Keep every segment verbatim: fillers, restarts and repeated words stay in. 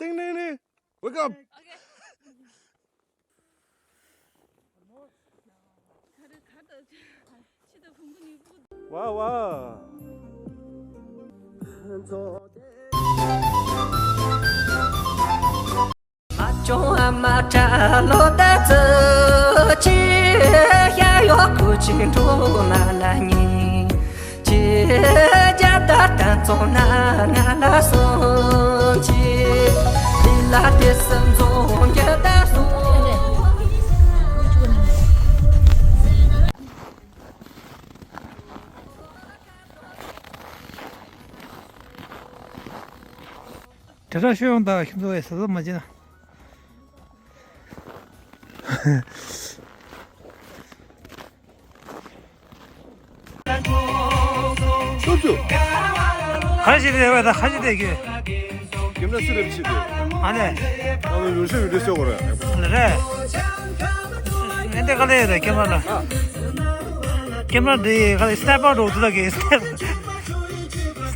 ཏིང་ནིང་ནིང་། Wake up. ཝ་ཝ། དྲ་གྲགས་ཤོད་ཡོང་དང་ཁྱིམ་ཚང་བས་ཟ་ཟ་མ་བྱེད་ན། ཁ་ཅིག་དེ་བས་ད་ཁ་ཅིག་དེ་གི། ཁྱིམ་ན་སུ་རེད་ཕྱིན་དེ། ཨ་ནེ། ང་ལ་ཡོད་ཤོས་ཡོད་དུས་ཟེར་གོ་རེད། ལ་རེད། ཨེ་འདི་ག་ལེ་ཡོད་ད་ཁྱིམ་ན་ལ། ཁྱིམ་ན་འདི་ག་ལེ་སི་ནེ་པར་འགྲོ་དུ་ད་གི་སི་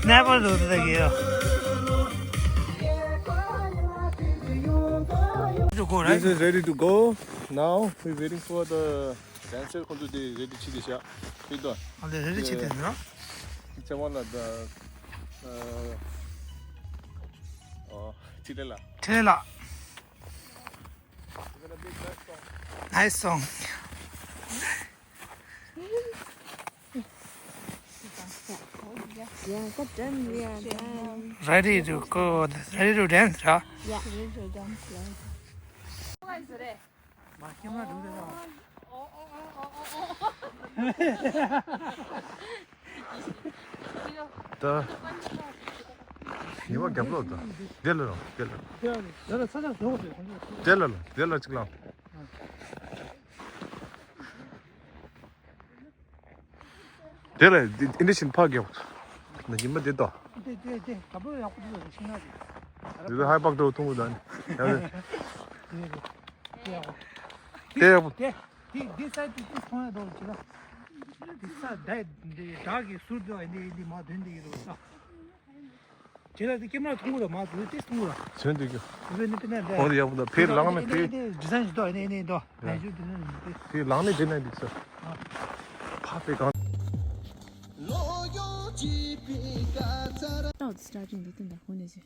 ནེ་པར་འགྲོ་དུ་ད་གི་ཡོད། This is ready to go. Now we're waiting for the dancer. ཁོང་ཚོ་དེ་རེ་ཌི་བྱེད་དེ་བཞག་ཕིག་དོན། ཨ་ལེ་རེ་ཌི་བྱེད་དེ་ནོ། ཚེ་དབང་ལ་ད། ཨོ། ཁྲི་ལེ་ལ། ཁྲི་ལེ་ལ། Nice song. Yeah, got done. We are done. Ready to go. Ready to dance, huh? Yeah. Ready to dance, yeah. ད། ཉི་མ་རྒྱབ་ལོག་ད། དེ་ལ་རོ། དེ་ལ་རོ། དེ་ལ་ལོ། དེ་ལ་ཅིག་ལ། དེ་ལ་ཨིན་ཌི་ཤིན་ཕག་རྒྱབ། ན་ཉི་མ་དེ་ད། དེ་དེ་དེ་རྒྱབ་ལོག་ཡག་པོ་འདུག་ཤིང་ནགས་དེ། དེ་ཧའི་པག་ཏོ་ཐུང་གུ་ད་ནི། ཡ་དེ། དེ་ཡག་པོ། དེ་ཡག་པོ། དེ། འདི་འདི་ས་འདི་འདི་མཐོང་ཡ་འདུག་ཅི་ལ། འདི་ས་བདག་འདི་བདག་གི་ཟུར་དུ་འདི་འདི་མ་དོན་འདི་ཡི་རོ་ས། ཅི་ལ་འདི་ཀེ་མ་ར་མཐོང་གི་ར་མ་འདུག་ཏེ་མཐོང་གི་ར། ཚོན་འདི་གི། འདི་ནི་ཏེ་ནས་འདི། འོ་འདི་ཡག་པོ་འདུག་ཕེ་ལང་ནི་ཕེ། འདི་འདི་ཌི་ཛའིན་ཞིག་འདུག་ཨ་ནི་ཨ་ནི་འདུག་ཡ། མེ་ཇུ་འདི་ནི་འདི། ཕེ་ལང་ནི་འདི་ནས་འདི་ས། ཕ་ཕེ་གང་། ཏའོ་ཙི་ཏྲ་ཅིང་འདི་ཏིང་ད་ཧོ་ནེ་ཅི།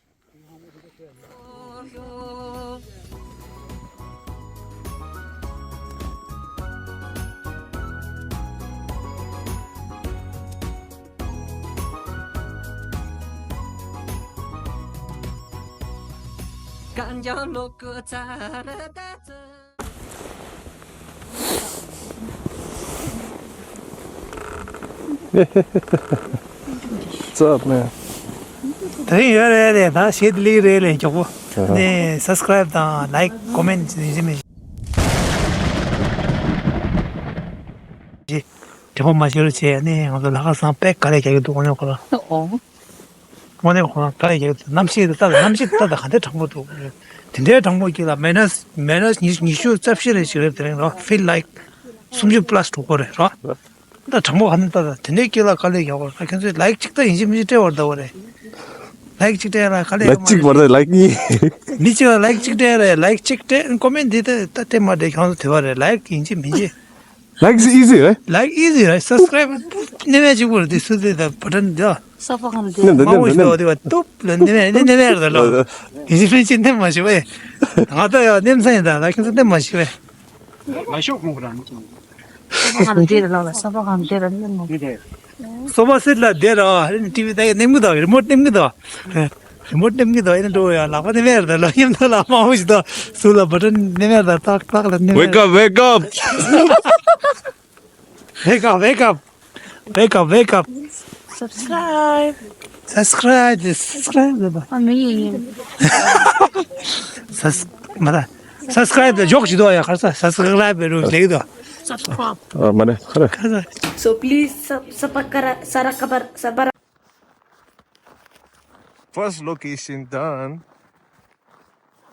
What's up, man? དེ་རིང་ཡོད་རེད་རེད་ད་ཞེ་དི་ལི་རེད་ལས་མགྱོགས་པོ། ཨ་ཧ། ནས་སབ་སི་ཀ་རའིབ་དང་ལའིག་ཀོ་མེན་ཊི་ཡིན་གཅིག་མིན་གཅིག་དྲན་པ་མ་བྱེད་རོགས་བྱས་ནས་ང་ཚོ་ལྷ་ཁང་བཟང་པེ་ག་ལས་རྒྱག་གི་འདུག་དངོས་གནས་ཁོ་རང་། ཨོ། དངོས་གནས་ཁོ་རང་ག་ལས་རྒྱག་གི་འདུག་གནམ་གཤིས་དེ་ལྟ་གནམ་གཤིས་དེ་ལྟ་ད་ག་འདྲ་གྲང་པོ་འདུག་དེ་འདྲའི་གྲང་པོ་གྱི་ལ་མའི་ནས་མའི་ནས་ཉི་ཉི་ཤུ་རྩ་བཞི་རེ་ཞིག་རེད་དེ་རིང་རོ། ཕིལ་ལའིག་སུམ་ཅུ་པ་ལ་སི་འགྲོ་གི་རེད་རོ། ད་དྲང་པོ་ག་ནས་ལྟ་ད་དེ་འདྲའི་སྐད་ལ་དཀའ་ལས་རྒྱག་དགོས་ད་ཁྱོད་ཚོས་ལའིག་གཅིག་ད་ཡིན་གཅིག་མིན་གཅིག་སྤྲད་བར་ད་བ་རེད། ལའིག་གཅིག་སྤྲད་ལ་དཀའ་ལས་ལའིག་གཅིག་བར་ད་ལའིག་གཉིས། མི་གཅིག་ལ་ལའིག་གཅིག་སྤྲད་རེད། ལའིག་གཅིག་སྤྲད་ཀོ་མེན་ཊི་འདི་ད་ད་སྤྲད་མ་སྤྲད་ཁྱོད་ཚོ་དེ་བ་རེད། ལའིག་ཡིན་གཅིག་མིན་གཅིག Like is easy, right? Like easy, right? Subscribe ནི་མེད་གཅིག་པུ་རེད་དེ་སུ་དེ་ད་བ་ཏན་ད། ས་ཕོ་ཁམ་དེ། མ་འོ་ཞིག་ད་དེ་བ་ཏུབ་ལ་ནི་མེད་ནི་ནི་མེད་རེད་ལ། ཡིན་གཅིག་མིན་གཅིག་ནི་མ་ཞིག་བས། ང་ད་ཡ་ནི་མཚན་ཡིན་ད་ལ་ཁྱོད་ཚོ་ནི་མ་ཞིག་བས། ས་ཕོ་ཁམ་དེ་རེད་ལ་ས་ཕོ་ཁམ་དེ་རེད་ནི་མ། སོ་པ་སེར་ལ་བསྡད་ར། ཨ་ནི་ཊི་ཝི་ད་ནེམ་གི་ད་རི་མོ་ཊི་ནེམ་གི་ད། རི་མོ་ཊི་ནེམ་གི་ད་ཨེ་ན་འགྲོ་ཡ་ལག་པ་ནེམ་ཡར་ད་ལ་ཡིམ་ད་ལ་མ་འོ་ཞིག་ད་སུ་ལ་བ་ཊན་ནེམ་ཡར་ད་ཏག་ཏག་ལ་ནེམ་Wake up, wake up! Wake up, wake up! Wake up, wake up! Subscribe. Subscribe, subscribe. ཨ་མི་ཡིན་ཡིན། སབ་མ་ད། སབ་སི་ཀ་རའིབ་ད་འཇོག་ཞིག་འདུག་ཡ་ཁར་ས་སབ་སི་ཀ་རའིབ་རུ་ལེགས་འདུག Subscribe. ཨ་མ་ནི་ཁ་ར། ཁར་ས། So please sub- sabakara sarakabara sabara. First location done.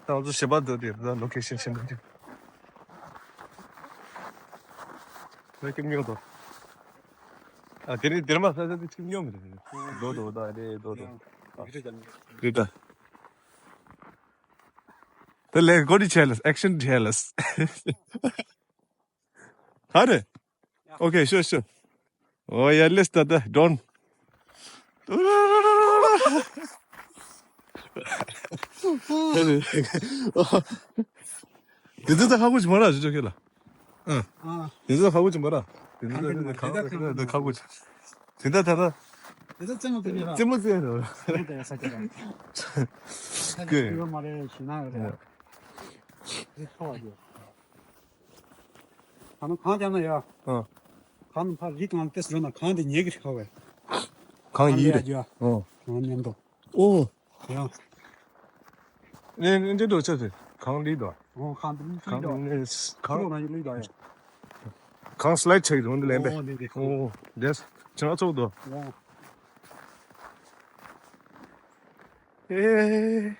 ད་ང་ཚོ་ཞེ་པ་འདུག་དེ་ད་ལོ་ཀེ་ཤན་ཤེས་འདུག་ད་ཀེམ་ཉོ་དོ། ཨ་དེ་རིང་དེར་མ་ས་ས་དེ་ཀེམ་ཉོ་མི་རེད། དོ་དོ་ད་རེད་དོ་དོ། རེད་ད། ལས་གོ་དྲི་བྱས་ལ་ཨེག་ཤན་བྱས་ལ། ཧ་རེ། Okay, sure, sure. Oh, yeah, let's start the drone. དེ་ཚོ་ད་ཧ་གོ་ཅི་མ་ར་ཞུ་ཆོག་ཁེ་ལ། ཨ། ཨ། དེ་ཚོ་ཧ་གོ་ཅི་མ་ར། དེ་ཚོ་ད་ཁ་གོ་ཅི། དེ་ད་ད་ད། དེ་ཚོ་རྩེད་མོ་རྩེ་ནི་ར། རྩེད་མོ་རྩེ་ནི་ར། རྩེད་མོ་རྩེ་ས་ཆ་ར། ཀེ། དེ་ཚོ་མ་རེད་ཞུ་ན་རེད། དེ་ཁ་བ་རྒྱུ། ཨ་ནི་གང་ལྟར་ན་ཡ། ཨ། གང་ཕར་རི་གང་ལ་ཏེས་འགྲོ་ན་གང་དེ་ཉེ་གི་རེད་ཁ་བས། གང་ཡིན་རེད། ཨོ། གང་མཉམ་དུ། ཨོ། ཡ། ནས་ནས་འདི་འགྲོ་ཆ་དེ་གང་ལི་དོ། ཨོ་གང་དེ་ལི་དོ། གང་ནས་གང་ལི་དོ་ཡ། གང་སི་ལའིཌ་ཆགས་ཡོང་དེ་ལན་པས། ཨོ་དེ་དེ་ཁོ། ཨོ་དེ་ཆ་ཚོགས་དོ། ཨོ། ཨེ།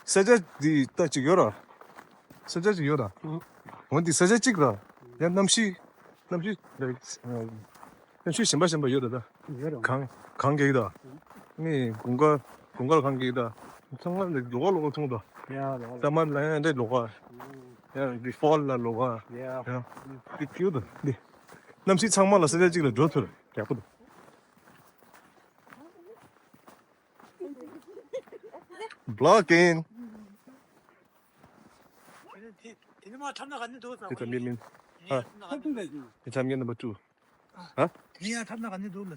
ས་ཆ་འདི་ལྟ་ཅིག་ཡོད་ར། ས་ཆ་ཅིག་ཡོད་ར། འོན་ཏེ་ས་ཆ་གཅིག་ར། ཡང་གནམ་གཤིས། གནམ་གཤིས། གནམ་གཤིས་གཞན་པ་གཞན་པ་ཡོད་ར་ད། ཡོད་ར། གངས་གངས་རྒྱག་གི་ད། ནི་དགུན་ཁ་དགུན་ཁར་གངས་རྒྱག་གི་ད། ཚང་མ་ལོགས་ཀ་ལོགས་ཀ་མཐོང་ད། ཡ་ལོགས་ཀ། ས་མར་ལ་ཡང་འདྲ་ལོགས་ཀ། ཡ་འདི་ཕོལ་ལ་ལོགས་ཀ། ཡ། ཡ། འདི་ཀིའུ་ད་འདི། གནམ་གཤིས་ཚང་མ་ལ་ས་ཆ་གཅིག་ལ་འགྲོ་ཐུབ་ཡག་པོ་འདུག Blocking. དེ་དེ་ནི་མ་ཐབས་ན་ག་ནས་འདུག་ཟེར། དེ་ཚ་མིན་མིན། ཧ། ཐབས་ཐུང་ལས་ཀྱི། དེ་ཚ་མིན་ནམ་བར་ཊུ། ཧ། དེ་ནི་ཡང་ཐབས་ན་ག་ནས་འདུག་ལ།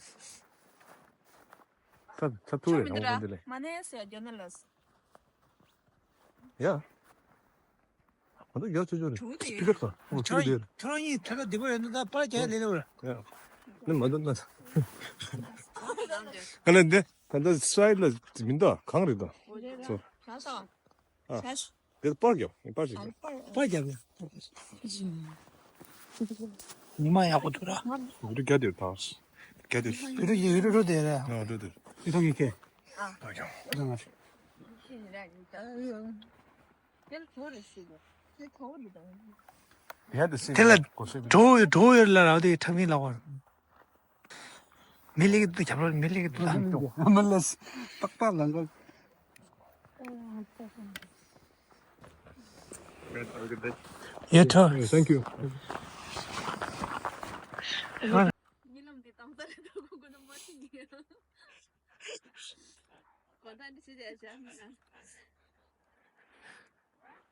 ཚ་ཚ་ཐུང་རེད་ཧོང་ཀོང་དེ་ལས། མ་ནས་ཟེར་རྒྱ་ནས་ལ། ཡ། ང་ཚོ་རྒྱ་ཆོས་ཆོས་རེད། ཐུག་དེ། སྤི་ཀར་དང་། ཨོ་ཐུག་དེ་རེད། ཁྱོད་རང་གཉིས་ཐད་ཀར་བདེ་པོ་ཡོད་ན་ད་པར་རྒྱག་ལེ་ལེ་བར། ཡ། ནི་མ་འདུག་ན། ག་ལེ་འདི། ད་ལྟ་སའིཌ་ལ་མི་འདུག་གང་རེད་ད། ཚོ། གང་སོང་། ཨ། ཁྱེད་པར་རྒྱབ། པར་ཞིག་རྒྱབ། པར་རྒྱབ་ཡ། ཉི་མ་ཡག་པོ་འདུག་ར། བི་ཌིའོ་རྒྱབ་དེ་ད། རྒྱབ་དེ། བི་ཌིའོ་ཡི་བི་ཌིའོ་འགྲོ་དེ་རེད། ཨ་འགྲོ་དེ། བི་ཌིའོ་ངེས་ཁེ། ཨ། ཨ་ཡོ། ཨ་ང་ཚོ། དེ་ལ་འགྲོ་ཡོད་འགྲོ་ཡོད་ལ་ར་དེ་ཁྲག་མིན་ལ་བར། མི་ལེགས་འདུག་རྒྱབ་ལོགས་མི་ལེགས་འདུག་ད། མི་ལེགས་ཏག་ཏག་ལ་འགྲོ། ཡོད་ཐོ། Thank you. ཉི་ལམ་འདི་དང་ས་རེ་ད་གོ་གོ་ན་མ་ཤི་ཉི་གོ་ད་འདི་ཤི་རེ་ཤ་མི་ན།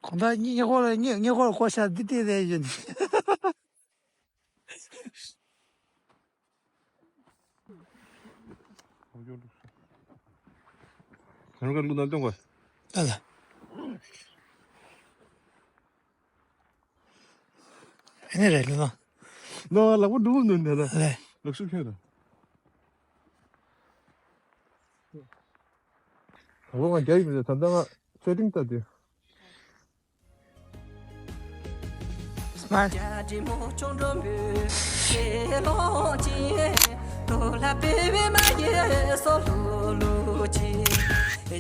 གོང་ད་ཉི་ཉི་གོ་ལ་ཉི་ཉི་གོ་ལ་གོ་ཤ་འདི་ཏི་རེ་ཡོད། ང་ལ་ལུ་ན་སྟོན་གོ། ཨ་ལ། ཨ་ནི་རེད་ལུ་ན། ནོ་ལག་པ་འགྲོ་གི་འདུག་འདི་ལ། ལེ། ལག་ཤུབས་ཁྱེར་ར། ལག་པ་ང་རྒྱག་གི་མི་འདུག་ད་ལྟ་ང་སེ་ཊིང་ལྟ་དུས། སྨ།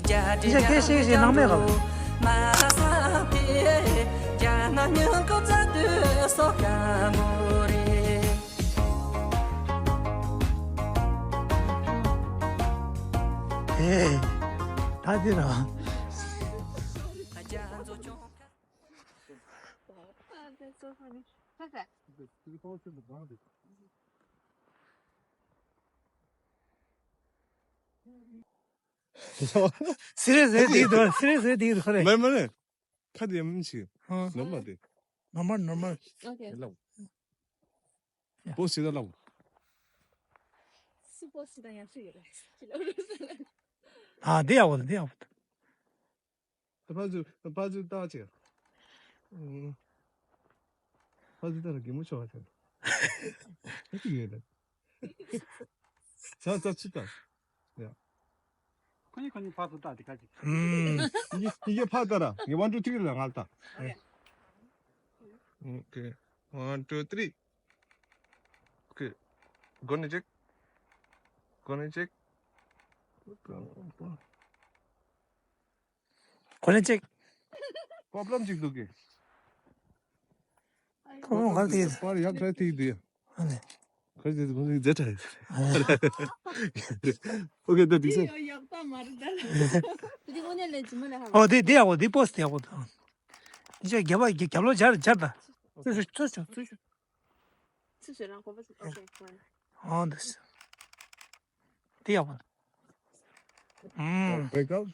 ཁྱེད་ཤེས་ཤེས་ནང་མེད་ག། ཨེ། ད་འདི་ར། Wow, that's so funny. Perfect. སི་རི་ཡས་རེད་འདི་འདུག་སི་རི་ཡས་རེད་འདི་འདུག་ཁ་རེད། མ་མ་རེད། ཁ་དེ་མིན་ཞིག་ཨ། ནོར་མ་དེ། ནོར་མལ་ནོར་མལ། Okay. ལབ། ཡ། པོ་སི་ད་ལབ། སུ་པོ་སི་ད་ཡང་སུ་ཡོད་རེད། ཨ་འདི་ཡག་པོ་འདུག་འདི་ཡག་པོ་འདུག་ཕ་ཚུ་ཕ་ཚུ་ལྟ་ཅེ། ཕ་ཚུ་ལྟ་ལ་གད་མོ་ཤོར་བ་ཅེ། ཨེ་ཅི་ཡོད་ལ། ས་ས་ཆི་ལྟ། ཡ། ཁོ་གཉིས་ཁོ་གཉིས་ཕར་ཚུར་ལྟ་དེ་ག་ཅིག་ཨུམ། ཡི་ཡི་ཕར་ལྟ་ར། ངས་one two three ལ་ང་ལྟ། Okay. One, two, three. Okay. གོ་ནས་ཅིག་གོ་ནས་ཅིག་གོ་ནས་ཅིག་པོབ་ལམ་ཅིག་འདུག་གི་པོབ་ལམ་ག་རེ་དེ། པར་ཡག་ཐལ་ཐིག་འདུག་ཨ་ནི། ཁར་ཇི་ཁོང་ཚོ་མཛད་དྲ། ཨོ་ཁེ། ད་འགྲིག་སོང་། ཡག་པ་མ་རེད་ད། འདི་དངོས་གནས་ལས་ཇི་མ་ལས་ཧ། ཨོ་དེ་དེ་ཡག་པོ། དེ་པོ་སི་དེ་ཡག་པོ་འདུག་འདི་ཅག་རྒྱབ་པ་རྒྱབ་ལོགས་སྦྱར་སྦྱར་ད། ཚུར་ཤོག་ཚུར་ཤོག་ཚུར་ཤོག་ཚུར་ཤོག་རང་གོམ་པ་ཚུར། ཨོ་ཁེ། ཨོ་འདི། དེ་ཡག་པོ་འདུག་ཨུམ། Break out.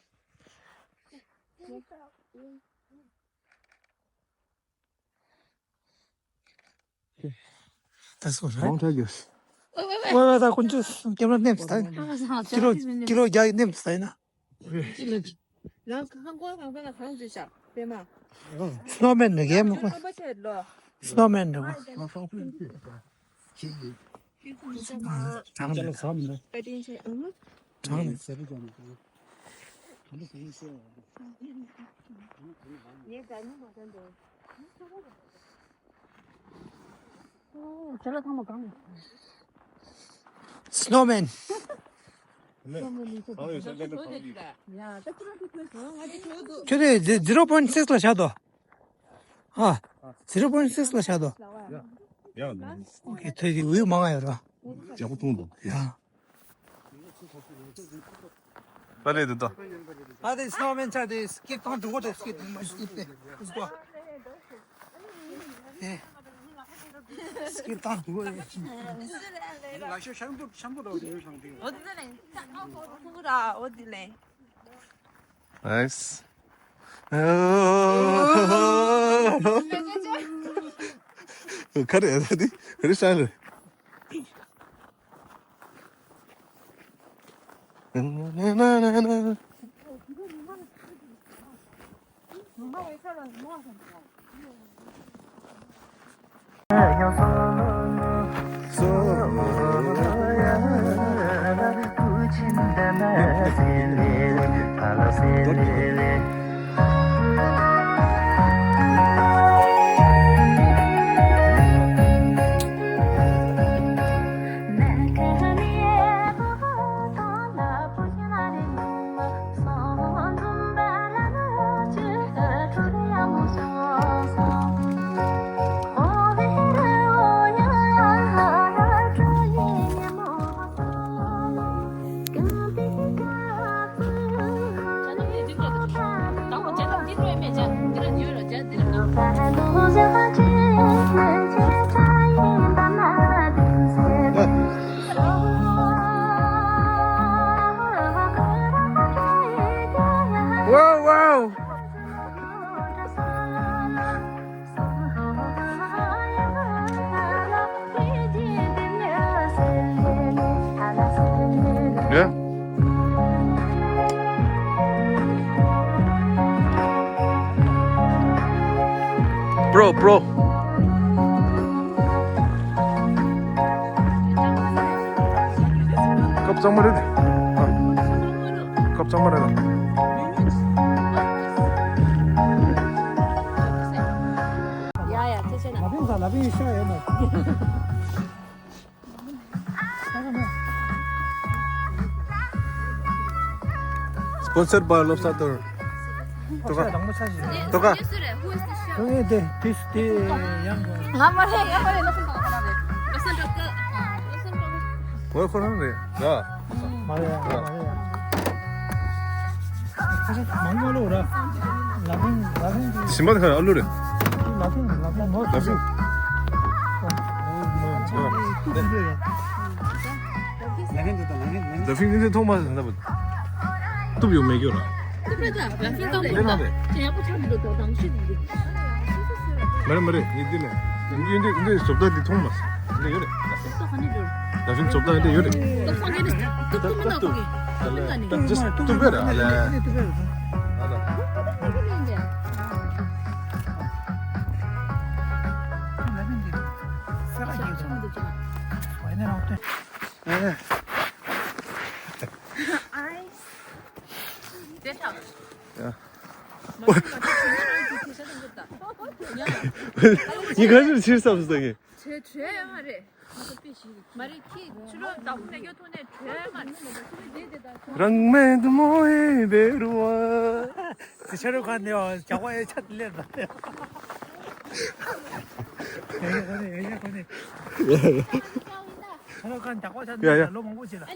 That's all right. Won't take this. ཝེ་ཝེ་ད་ཁོང་ཚོས་ཀེམ་ར་ནེམ་སྟ་ཡིན། ཀི་ལོ་ཀི་ལོ་བརྒྱ་ནེམ་སྟ་ཡིན་ན། རང་ཁང་ཁོ་རང་ཁང་ལ་གང་བྱེད་ཤག་པད་མ། སི་ནོ་མེན་རེད་གས་མོ་ཁོ། སི་ནོ་མེན་རེད་གོ། གྲང་ལ་ཟམ་ནི། གྲང་ནི། Snowman. ཁྱོད་དེ་zero point six ལ་བཞག་དོ། ཨ། zero point six ལ་བཞག་དོ། ཡ། ཨོ་ཁེ། ཐོས་ཀྱི་འོད་མང་ང་ཡོད་ར། ཡག་པོ་མཐོང་འདུག་ཡ། ད་རེད་འདུག་ད། ད་དེ་སི་ནོ་མེན་ཆགས་དེ་སི་ཀིབ་བཏང་འགྲོ་གོ། དེ་སི་ཀིབ་མ་སི་ཀིབ་དེ། Let's go. ཨེ། སི་ཀིབ་བཏང་འགྲོ་གོ་རེད། ལ་ཤ་ཤམ་པོ་ཤམ་པོ་ར་དེ་ཤང་དེ། ཨོ་དེ་ལེ། ཨོ་དེ་ལེ། Nice. ག་རེ་ད་དེ་ག་རེ་ཤར་རེད། Wow, wow. Yeah. Bro, bro. སྐབས་གཙང་མ་རེད། ཨ། སྐབས་གཙང་མ་རེད་ལ། ཡ་ཡ། ཁྱེད་ཆེ་ན། ལ་ཕིང་ས་ལ་ཕིང་ཤ་ཡོད་མ། Sponsored by Lobster Tour. ཏོ་ཀ། ཏོ་ཀ། ང་མ་རེད། ང་མ་རེད། ལོ་སན་ཏོ་ཀ། ལོ་སན་ཏོ་ཀ། ཁོ་ཁོ་རང་རེད་ད། མ་རེད། ང་མ་རེད། ཁོ་ཚོ་མང་མ་ལོ་ར། ལ་ཕིང་ལ་ཕིང་། ཞིམ་པ་དེ་ཁ་ཨ་ལུ་རེད། ལ་ཕིང་ལ་ཕིང་མོ། ལ་ཕིང་། ལ་ཕིང་འདི་མཐོང་མ་ཟིན་ན་བུ། གཏུབ་ཡོང་མེད་རྒྱུ་ར། གཏུབ་རེད་ད། ལ་ཕིང་གཏུབ་རེད་ད། དེ་ཡག་པོ་ཆགས་མི་འདུག་དང་ཤི་འདུག་མ་རེད་མ་རེད། ཡིན་འདི་ནས་འདི་འདི་འདི་བཟོ་ལྟ་འདི་མཐོང་མ་ཟིན། འདི་ཡོད་རེད། བཟོ་ལྟ་ག་ནས་འགྲོ། ད་ཕིང་བཟོ་ལྟ་འདི་ཡོད་རེད། ད་ཕིང་གཏུབ་མི་ནག་གི་ད་ཕིང་ག་ནས། ད་just གཏུབ་རེད་ར་ལ། ཉི་ག་ཞིག་ཕྱིར་བསམ་སོང་ངས། བྲོས་བྲོས་ཡོད་མ་རེད། མ་རེད་ཁྱི་ཕྱི་ལོགས་བདག་པོ་མེད་རྒྱུ་ཐོག་ནས་བྲོས་མ་རེད། རང་མེད་དུ་མོ་ཨེ་བེ་རུ་བ། དེ་ཆ་རུ་ཁ་ནས་ཨོ་རྒྱག་པ་ཨེ་ཆ་དེ་ལེར་ད། ཨེ་ཡ་ཁོ་ནས་ཨེ་ཡ་ཁོ་ནས། ཁོང་ཁ་འཇག་པ་ཆགས་ཡ་ཡ། འདུག་ལོ་མང་པོ་ཞིག་ལ།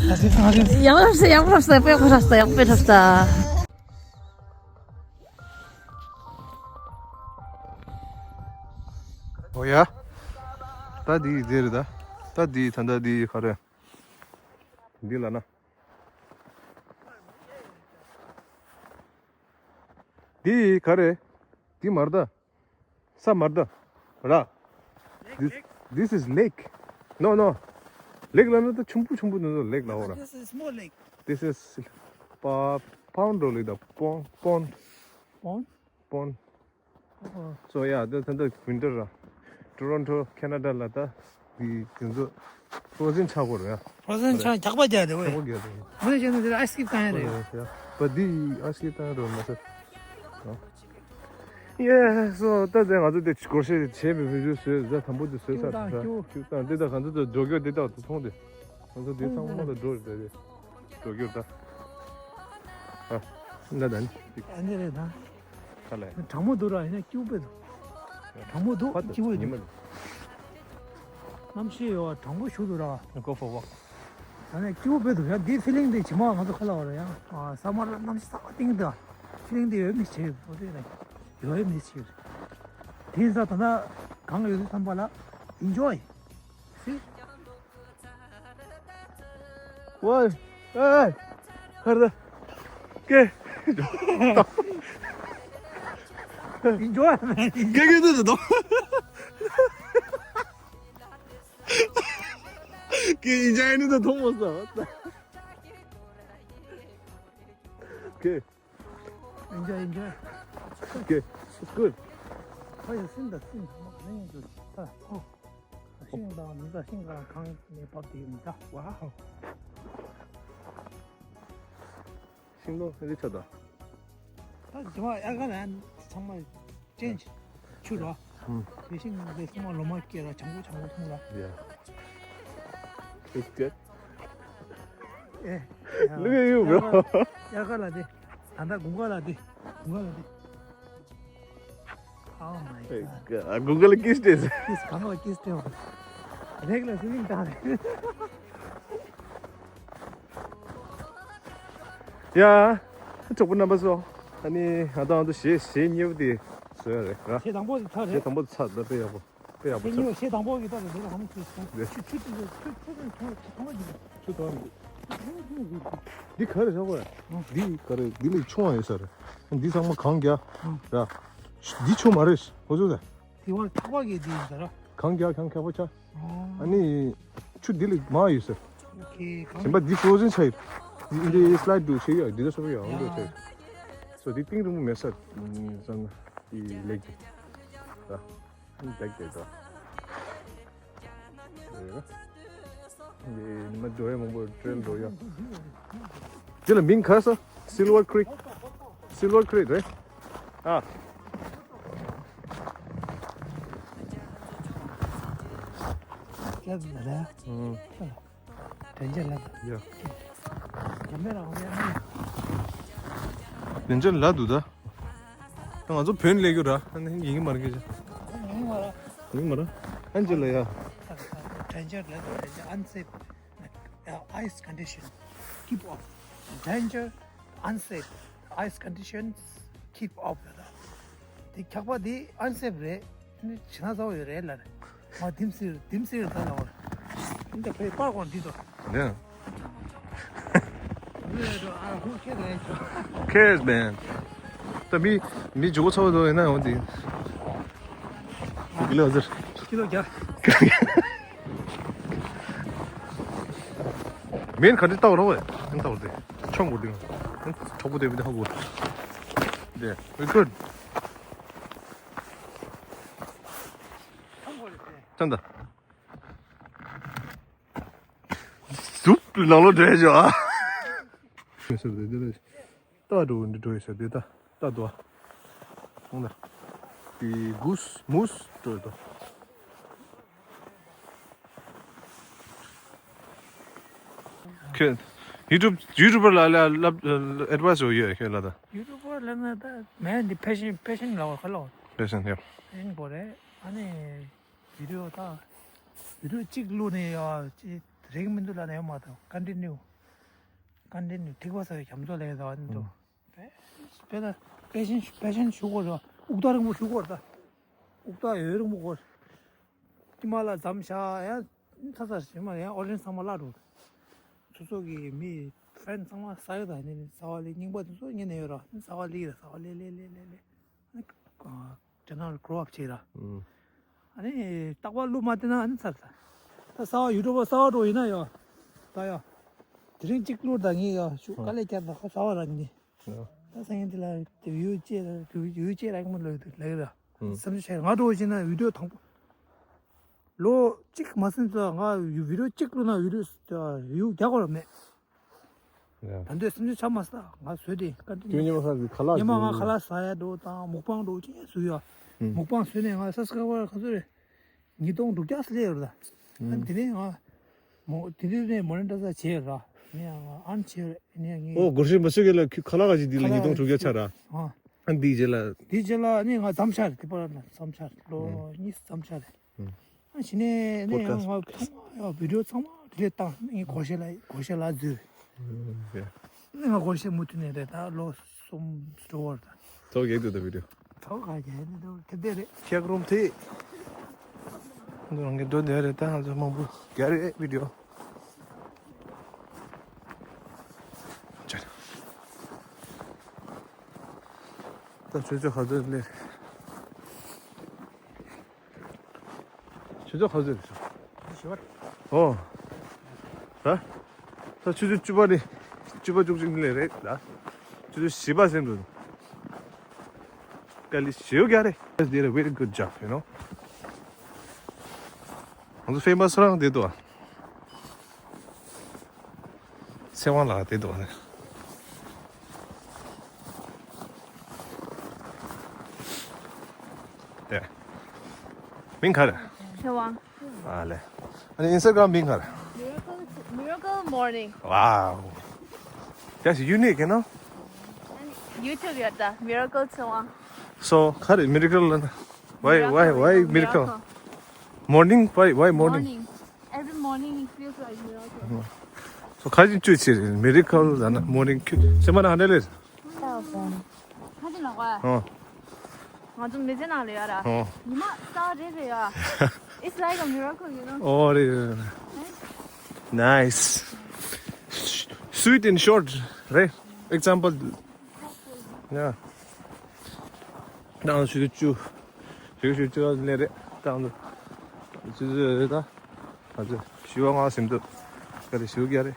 ཡག་པོ་རེད། ཡག་པོ་རེད། དཔེ་ཡག་པོ་རེད། དཔེ་ཡག་པོ་རེད། འོ་ཡ། ད་འདི་འདི་རེད་ད། ད་འདི་ད་ད་འདི་ག་རེ། འདི་ལ་ན། འདི་ག་རེ། འདི་མར་ད། ས་མར་ད། ར། This, this is lake. No, no. Lake ལ་ན་ད་ཆུང་པོ་ཆུང་པོ་འདི་ཚོ་lake ལ་འོ་ར། This is small lake. This is pa- pond འགྲོ་ལེ་ད། Pond, pond. Pond? Pond. So yeah, the the winter ར། Toronto, Canada ལ་ད་འདི་དེ་ཚོ་frozen ཆགས་གོ་ར་ཡ། Frozen ཆགས་འཇག་པ་རྒྱག་རེད་ཝེ། འཇག་པ་རྒྱག་རེད། ངས་བྱས་ན་དེ་ice skip བཏང་ཡ་རེད། Yeah. But འདི་ice skip བཏང་ཡ་རེད་མ་ཟད། Yeah, so ད་དེ་ང་ཚོ་དེ་སྒོར་གཞས་བྱས་པའི་བི་ཌིའོ་བཟོས། ཟ་དམ་པོ་དེ་བཟོས་ཚར། ཀྱུ་དང་ཀྱུ། ཀྱུ་དང་དེ་དག་ང་ཚོ་དེ་འགྲོ་རྒྱུ་དེ་དག་ཏུ་མཐོང་དེ། ང་ཚོ་དེ་ཚང་མ་ལ་འགྲོ་རེད་དེ། འགྲོ་རྒྱུ་ད། ཨ། ན་ད་ནི། ཨ་ནི་རེད་ད། ཁ་ལས། གྲང་མོ་འདུག་ར། ཡིན་ན་སྐྱིད་པོ་དཔེ་འདུག་གྲང་མོ་འདུག་ཕ་ད་སྐྱིད་པོ་ཉི་མ་འདུག་གནམ་གཤིས་ཡོད་གྲང་པོ་ཞུ་འདུག་ར། Go for a walk. ད་ནས་སྐྱིད་པོ་དཔེ་འདུག་ཡ། འདི་feeling འདི་ཇི་མ་ང་ཚོ་ཁ་ལ་བ་ར་ཡ། ཨ། ས་མར་གནམ་གཤིས་གསར་པ་སྟེང་འདི་feeling འདི་ཡོད་མི་ཤེས། འོ་དེ་རེད། ཡོད་མི་ཤེས། དེ་ཡིན་ཙང་ད་ལྟ་གང་ཡོད་དུས་ཙམ་པ་ལ་enjoy། See? What? Hey, hey. ཧར་ད། ཀེ། Enjoy, man. ཀེ་ཀེ་ཏི་ཏི་ཏོ། ཀེ་enjoy ནི་ད་ཐོང་མོ་ས། ཀེ། Enjoy, enjoy. Okay, it's good. ཁ་ཡོད་སྲིན་ད་སྲིན་ད་མ་གནས་ཡོང་དུས་ད་ཧོ། ཤིང་དང་མི་ད་ཤིང་དང་གང་ནས་བབས་དེ་མི་ད། Wow. ཤིང་ལོ་རི་ཆ་ད། ད་ཇི་མ་དབྱར་ཁ་ལ་ཚང་མ་change ཆུ་ར། ཨུམ། དེ་ཤིང་དེ་ཚང་མ་ལོ་མ་སྐྱེ་ར། བྱང་བུ་བྱང་བུ་མཐོང་ར། Yeah. It's good. ཨེ། Look at you, bro. དབྱར་ཁ་ལ་དེ། ད་ལྟ་དགུན་ཁ་ལ་དེ། དགུན་ཁ་ལ་དེ། Oh my god. དགུན་ཁ་ལ་ཀིས་དེ། ཀིས་གང་ལ་ཀིས་དེ། རེག་ལ་སི་ལིང་དང་རེད། ཡ། གྲོགས་པོ་རྣམ་པ་ཚོ། ཨ་ནི་ང་དང་ང་ཚོ་གཞས་གཞས་གཉིས་པ་དེ་བཟོས་རེད་ར། གཞས་དང་པོ་དེ་ཚར་རེད། གཞས་དང་པོ་དེ་ཚར། ད་དཔེ་ཡག་པོ། དཔེ་ཡག་པོ་ཆགས། གཞས་དང་པོ་གི་ད་ལྟ་འདི་ལ་ཧམ་ཆུ་ཆུ་ཆུ་ཆུ་ཆུ་ཆུ་ཆུ་ཆུ་ཆུ་ཆུ་ཆུ། འདི་ག་རེ་ཆགས་པ་ཡ། འདི་ག་རེ་འདི་ལས་ཆུང་བ་ཡོད་ས་རེད། འདི་ཚང་མ་གང་རྒྱག་ར། འདི་ཆུ་མ་རེད་ཧོ་ཟོ་ས། དེ་བར་ཐག་པ་གི་འདི་ཡིན་ས་ར། གང་རྒྱག་གང་ཁག་པོ་ཆགས། ཨ་ནི་ཆུ་འདི་ལས་མང་ཡོད་ས། ཨོ་ཁེ། གཞན་པ་འདི་frozen ཆགས་ཡོད། འདི་འདི་slide འདུག་ཆེ་ཡོད། འདི་ཚོ་སོ་ཡོད་འདུག་ཆེ། So འདི་གཏིང་རིང་པོ་མེད་ས། ཚང་འདི་ལེགས་ཀྱི་ར། Like that. ཡེ་ཉི་མ་འགྲོ་ཡ་མང་པོ་ཊེལ་འགྲོ་ཡ། འདི་ལ་མིང་ག་རེ་ཟེར། Silver Creek. Silver Creek རེད། ཨ། ཨུམ། དྲན་རྒྱ་ལ། ཡ། དྲན་རྒྱ་ལ་འདུག་ད། ད་ང་ཚོ་བོད་ནས་སླེབས་རྒྱུ་ར། ཨ་ནི་ཡིན་གྱི་མ་རེད་སྐད་ཆ། ཡིན་མ་རེད། ཨན་ཇི་ལ་ཡ། དྲན་རྒྱ་ལ། དྲན་རྒྱ། Unsafe. Ice condition. Keep off. Danger. Unsafe. Ice conditions. Keep off. དེ་འཁྱག་པ་དེ་unsafe རེད། ཨ་ནི་བྱིན་ན་ཚ་བོ་ཡོད་རེད་ལ། མ་དིམ་སིར་དིམ་སིར་ད་ལ་བར། འདི་འདྲ་བས་པར་གོང་འདི་དོ། Yeah. Who cares, man? ད་མི་མི་འཇུག་ཚོགས་དོ་ཡིན་ན་འོང་དེ། ཀི་ལོ་ཟེར། ཀི་ལོ་བརྒྱ། མིན་ག་འདྲ་ལྟ་བ་རོགས་ཨེ། ཨེ་ལྟ་བ་དེ། ཆོང་གོ་དེ། གྲོགས་པོ་དེ་མི་དེ་ཧ་གོ། དེ། We good. ཅང་ད། ཟུབ་ནང་ལོ་འདྲེས་བྱོས་ཨ། ད་འགྲོ་འདི་འགྲོ་ཡོད་ས་འདི་ད་ད་འགྲོ་ཨ། འོང་ད། དེ་གུས་མུས་འགྲོ་ཡོད་ད། ཁྱོད་ཡུ་ཊུབ་ཡུ་ཊུབ་པར་ལ་ལ་ལ་ཨེ་ཌི་ཝའི་སི་ཡོད་ཡོད་ཁྱོད་ལ་ད། ཡུ་ཊུབ་པར་ལ་ན་ད་མེད་འདི་ཕེ་ཤན་ཕེ་ཤན་ལ་བ་ཁ་ལོ། ཕེ་ཤན་ཡོད། ཕེ་ཤན་གོ་རེད། ཨ་ནི། བི་ཌི་ཡོ་ད། བི་ཌི་ཡོ་གཅིག་བླུགས་ནས་ཡ། ཅི་རེག་མི་འདུག་ལབ་ན་ཡོད་མ་གཏོགས། ཀོན་ཊི་ནིའུ། ཀོན་ཊི་ནིའུ་ཐིག་པ་ཟེར་བའི་རྒྱ་མཚོ་ལས་ད་འདུག་དཔེ་ལ་དཔེ་ཆེན་དཔེ་ཆེན་ཞུ་གོ་ར། དབུགས་ཐག་རིང་པོ་ཞུ་གོ་ར་ད། དབུགས་ཐག་ཡོད་རིང་པོ་གོ། ཀྱི་མ་ལ་འཛམ་ཤ་ཡ། ཚ་ཚ་ཞིག་མ་ཡ་ཨོ་རེན་ཚང་མ་བརླག་འགྲོ། སོ་སོ་གི་མི་ཧྥེན་ཚང་མ་ས་ཡོད་ད་ནི་ས་བ་ལི་རྙིང་པ་དེ་ཚོ་ཉན་ནས་ཡོད་ར། ས་བ་ལི་ར་ས་བ་ལི་ལི་ལི་ལི་ལི། ཨ་ནི། དེ་ནང་grow up བྱེད་ར། ཨ་ནི་རྟག་པར་བླུག་མ་བསྡད་ན་ཨ་ནི་ཚར་ཚར། ད་གསར་པ་ཡུ་ཊུབ་པར་གསར་པ་འགྲོ་ཡིན་ན་ཡ། ད་ཡ། དེ་རིང་གཅིག་བླུག་ད་ངས་ཡ་ཤུ་དཀའ་ལས་བརྒྱབ་ད་ཁ་གསར་པ་ར་ནི། ད་སང་ཉིན་དེ་ལ་བིའུ་བཅད་ལ་བིའུ་བཅད་ར་ངོ་ལོས་དུ་ལས་ར། བསམ་ཚུལ་བྱས་ང་འགྲོ་བྱེད་ན་བི་ཌི་ཡོ་དང་པོ། ལོ་གཅིག་མ་ཟིན་ཙང་ང་བི་ཌི་ཡོ་གཅིག་བླུག་ན་བི་ཌི་ཡོ་བིའུ་བརྒྱ་སྐོར་མེད། ད་འདོད་སེམས་ཅན་ཆ་མ་ས་ང་བཟོས་ཏེ་བཀའ་དྲིན་ཁྱོད་ཉི་མ་ཁ་ཁ་ལག་ཉི་མ་ང་ཁ་ལག་ཟ་ཡ་འགྲོ་དང་མུག་པང་འགྲོ་ཅི་ཡང་བཟོས་ཡ། མུག་པང་བཟོས་ནས་ང་ས་སྐ་བར་ཁ་ཚོད་རེད། ཉིས་སྟོང་དྲུག་བརྒྱ་སླེབས་ཡོད་ལ། ཨ་དེ་ནས་ང་མོ་དེ་དུས་ནས་མོ་ནི་ཏྲ་ས་བྱས་ཡོད་ལ། ངས་ང་ཨན་བྱས་ཡོད་ནས་ངས། ཨོ་སྒོར་ཤེས་མ་ཟེར་གི་ལ་ཁ་ལག་ག་ཅིག་འདི་ལ་ཉིས་སྟོང་དྲུག་བརྒྱ་ཆགས་ར། ཨ་འདིའི་རྗེས་ལ། དེའི་རྗེས་ལ་ནས་ང་མཚམས་ཆར་དེ་པར་ལ་མཚམས་ཆར་ལོ་གཉིས་མཚམས་ཆར་རེད། ཨ་ཕྱི་ནས་ནས་ཡང་ང་ཚང་མ་ཡང་བི་ཌི་ཡོ་ཚང་མ་ཌི་ལིཊ་བཏང་། ངས་སྒོར་གཞས་ལ་སྒོར་གཞས་ལ་འཛུལ། ནས་ང་སྒོར་གཞས་མུ་མཐུད་ནས་རེད་ད་ལོ་གསུམ་འགྲོ་བར་ད། ཐོག་གེ་ཏུ་ད་བི་ཌི་ཡོ། ཐོག་ག་གེ་ནས་འགྲོ་དེ་དེ་རེད། ཁྱེད་རུམ་དེ། འདི་རང་གི་འགྲོ་དེ་རེད་ད་ང་ཚོ་མང་པོ་རྒྱ་རེད་བི་ཌི་ཡོ། ད་ཆུ་ཚོད་ག་ཚོད་སླེབས། ཆུ་ཚོད་ག་ཚོད་རེད། བཞི་པ་རེད། ཨོ། ད། ད་ཆུ་ཚོད་བཅུ་པ་ནས་བཅུ་པ་བཅུ་གཅིག་ནས་རེད་ལ། ཆུ་ཚོད་བཞི་པ་ཟིན་འགྲོ། དཀའ་ལས་ཞེ་པོ་རྒྱག་རེད། They did a very good job, you know. ང་ཚོ་ཕེ་མ་སི་རང་དེ་འདུག་ཨ། ཚེ་དབང་ལགས་དེ་འདུག་ཨ། དེ། མིང་ག་རེ། ཚེ་དབང་། ཨ་ལེ། ཨ་ནི་ཨིན་སི་ཊ་གྷ་རམ་མིང་ག་རེ། Miracle, Miracle Morning. Wow. That's unique, you know? And YouTube ཡོད་ད། Miracle ཚེ་དབང་། So, ག་རེ་མི་རི་ཀལ་ལ་ན། Why, why, why miracle? Miracle. Morning, why, why morning? Morning. Every morning it feels like miracle. So, ག་ཅིག་བཅུ་ཆེ་རེད། མི་རི་ཀལ་ལ་ན་མོར་ནིང་ཁྱོད་སེམས་པ་ན་ཧ་འདྲ་ལེ། ཁ་ཅིག་ལ་བ། ཨོ། ང་ཚོ་མི་ཚེ་ནང་ལ་ཡོད་ར། ཨོ། ཉི་མ་གསར་རེ་རེ་ཡ། It's like a miracle, you know. ཨོ་རེད་རེད་རེད། Nice. Sweet and short, right? Example. Yeah. ཏང་ཞུ་ཅུ། ཞུ་ཞུ་ཅུ་ལེ་རེད། ཏང་ཞུ་ཅུ་རེད་ད། ང་ཚོ་ཞུ་བ་ང་སེམས་ཏོ། ག་རེ་ཞུ་ག་རེ།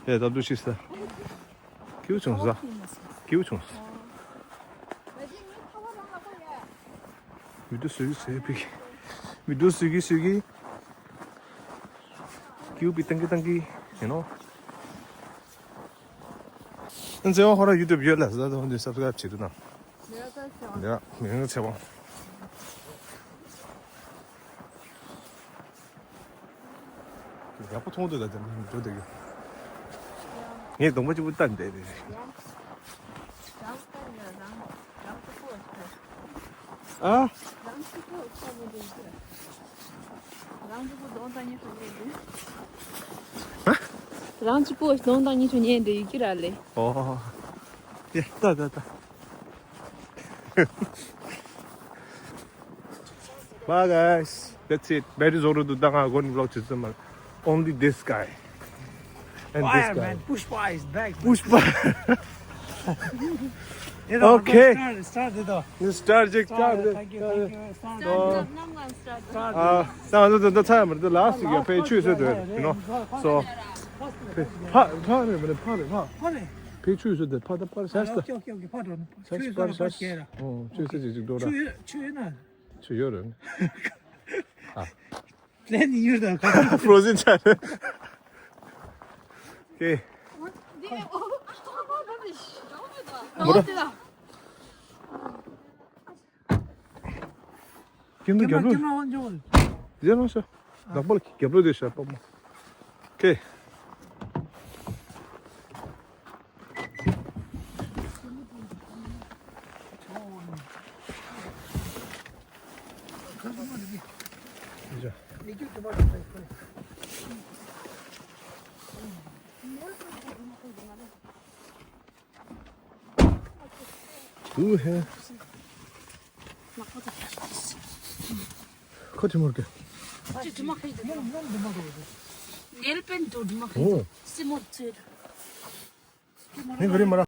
ཡ་ད་བསྡུ་ཤིག་ས། ཀིའུ་བྱུང་ས། ཀིའུ་བྱུང་ས། བི་ཌི་ཡོ་བཟོས་བཟོས་པིག་བི་ཌིའོ་བཟོ་གི་བཟོ་གི། ཀིའུ་པི་བཏང་གི་བཏང་གི། ཡིན་ནོ། ཨ་ཙེ་ཝང་ཧོ་ར་ཡུ་ཊུབ་ཡོད་ལ་ཟ་དོ་འདི་སབ་སི་ཀ་རབ་བྱེད་དུ་ན། ཡ་མི་ངན་ཚེ་དབང་། ཡག་པོ་མཐོང་འདུག་ད་དེ་འགྲོ་བསྡད་ཡོད། ངས་གདོང་པ་གཅིག་པུ་བལྟས་བསྡད་རེད། ཨ། རང་གཅིག་པོ་གདོང་དང་གཉིས་སུ་ཉལ་འདུག་རང་གཅིག་པོ་གདོང་དང་གཉིས་སུ་ཉལ་འདུག་ཡི་གེ་ར་ལས། ཨོ། ཡ་ད་ད་ད། Bye guys. That's it. Very zoro to danga gon vlog chizma. Only this guy. And this guy. Man, Pushpa is back. Pushpa. You know, okay. Start, start it off. You start, Jack, start. Start, thank you, thank you. Start. Start. Start. Ah, no, no, no, the time, the last year, pay choose it, you know. So, pa, pa, pa, pa, pa. Pay choose it, pa, pa, pa. Okay, okay, okay. Pardon. Choose it, choose it. Oh, choose it, choose it. ཆུ་ཡོད་ན། ཆུ་ཡོད་རེད། ཨ། ལན་ཡོད་དང་ཁ། Frozen ཆ་རེད། ཨོ་ཀེ། འདི་ཨོ། ཨ་ཨ་ཨ་ཨ། ཁྱིམ་དུ་རྒྱབ་ལོགས། རྒྱབ་ལོགས་ཤོག་བདག་པོ་ལ་རྒྱབ་ལོགས་དེ་ཤར་པ་མོ། ཨོ་ཀེ། ཧུ་ཧེ། ཁོ་ཁྲི་མོར་གི། ཁོ་ཁྲི་མོར་གི། ནེལ་པེན་ཏུ་ཁྲི་མོར་གི། ཨོ། སི་མོ་ཚེ། ནི་ག་རེ་མ་ར།